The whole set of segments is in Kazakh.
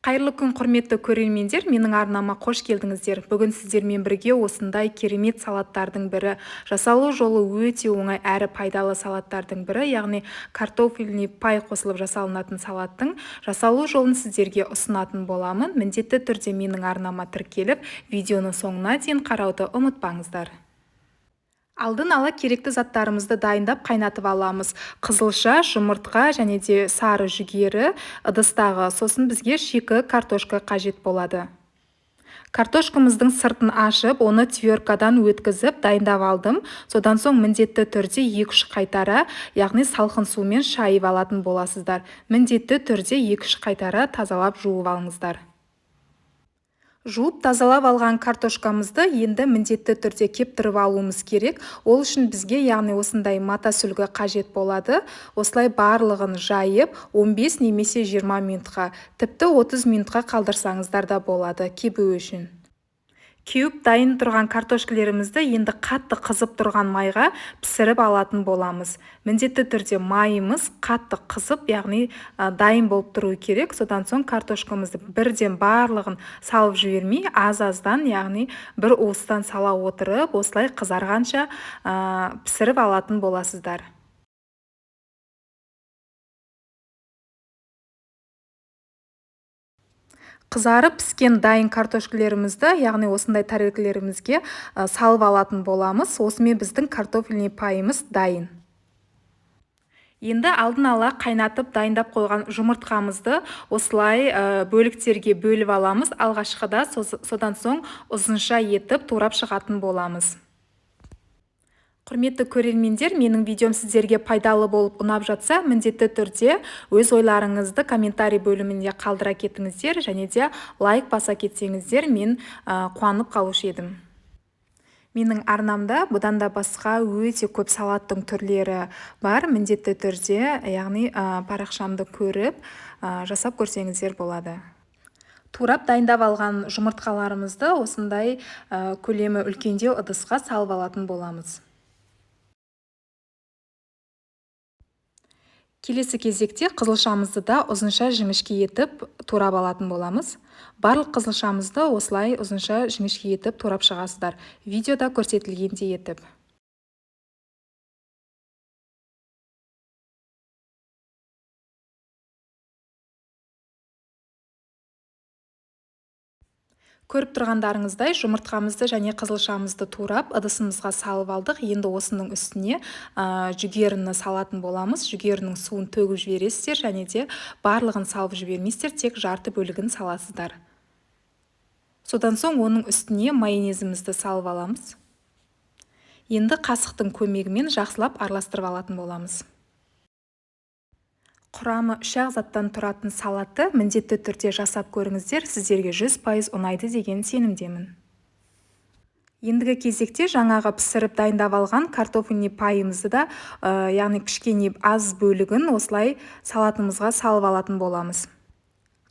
Қайырлы күн, құрметті көрермендер, менің арнама қош келдіңіздер. Бүгін сіздермен бірге осындай керемет салаттардың бірі, жасалу жолы өте оңай әрі пайдалы салаттардың бірі, яғни картофельный пай қосылып жасалынатын салаттың жасалу жолын сіздерге ұсынатын боламын. Міндетті түрде менің арнама тіркеліп, видеоны соңына дейін қарауды ұмытпаңыздар. Алдын ала керекті заттарымызды дайындап қайнатып аламыз. Қызылша, жұмыртқа және де сары жүгері ыдыстағы, сосын бізге шикі картошка қажет болады. Картошкамыздың сыртын ашып, оны тверкадан өткізіп дайындап алдым. Содан соң міндетті түрде 2-3 қайтара, яғни салқын сумен шайып алатын боласыздар. Міндетті түрде 2-3 қайтара тазалап жуып алыңыздар. Жуып тазалап алған картошкамызды енді міндетті түрде кептіріп алуымыз керек. Ол үшін бізге, яғни осындай мата сүлгі қажет болады. Осылай барлығын жайып 15 немесе 20 минутқа, тіпті 30 минутқа қалдырсаңыздар да болады кебуі үшін. Кеуіп дайын тұрған картошкалерімізді енді қатты қызып тұрған майға пісіріп алатын боламыз. Міндетті түрде майымыз қатты қызып, яғни дайын болып тұру керек. Содан соң картошкамызды бірден барлығын салып жібермей, аз-аздан, яғни бір уыстан сала отырып, осылай қызарғанша пісіріп алатын боласыздар. Қызарып піскен дайын картошкалерімізді, яғни осындай тарелкалерімізге салып алатын боламыз. Осымен біздің картофельный пайымыз дайын. Енді алдын ала қайнатып дайындап қойған жұмыртқамызды осылай бөліктерге бөліп аламыз. Алғашқыда содан соң ұзынша етіп турап шығатын боламыз. Құрметті көрермендер, менің видеом сіздерге пайдалы болып ұнап жатса, міндетті түрде өз ойларыңызды комментарий бөлімінде қалдыра кетіңіздер және де лайк баса кетсеңіздер, мен қуанып қалушы едім. Менің арнамда бұдан да басқа өте көп салаттың түрлері бар. Міндетті түрде, яғни парақшамды көріп, жасап көрсеңіздер болады. Турап дайындап алған жұмыртқаларымызды осындай көлемі үлкендеу ыдысқа салып алатын боламыз. Келесі кезекте қызылшамызды да ұзынша жіңішке етіп турап алатын боламыз. Барлық қызылшамызды осылай ұзынша жіңішке етіп турап шығасыздар. Видеода көрсетілгендей етіп. Көріп тұрғандарыңыздай, жұмыртқамызды және қызылшамызды турап, ыдысымызға салып алдық. Енді осының үстіне жүгеріні салатын боламыз. Жүгерінің суын төгіп жібересіздер және де барлығын салып жібермейсіздер, тек жарты бөлігін саласыздар. Содан соң оның үстіне майонезімізді салып аламыз. Енді қасықтың көмегімен жақсылап араластырып алатын боламыз. Құрамы үш-ақ заттан тұратын салатты міндетті түрде жасап көріңіздер, сіздерге 100% ұнайды деген сенімдемін. Ендігі кезекте жаңағы пісіріп дайындап алған картофельный пайымызды да, яғни кішкене аз бөлігін осылай салатымызға салып алатын боламыз.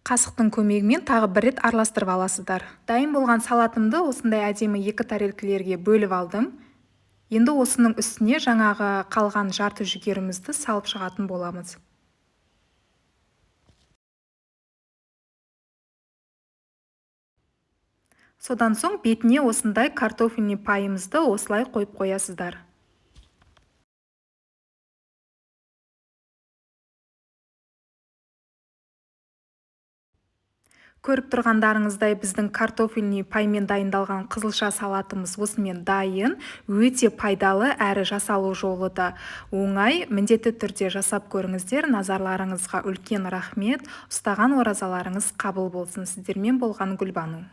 Қасықтың көмегімен тағы бір рет араластырып аласыздар. Дайын болған салатымды осындай әдемі екі тарелкілерге бөліп алдым. Енді осының үстіне жаңағы қалған жарты жүгерімізді салып шығатын боламыз. Содан соң бетіне осындай картофельный пайымызды осылай қойып қоясыздар. Көріп тұрғандарыңыздай, біздің картофельный паймен дайындалған қызылша салатымыз осымен дайын. Өте пайдалы әрі жасалу жолы да оңай. Міндетті түрде жасап көріңіздер. Назарларыңызға үлкен рахмет. Ұстаған оразаларыңыз қабыл болсын. Сіздермен болған Гүлбану.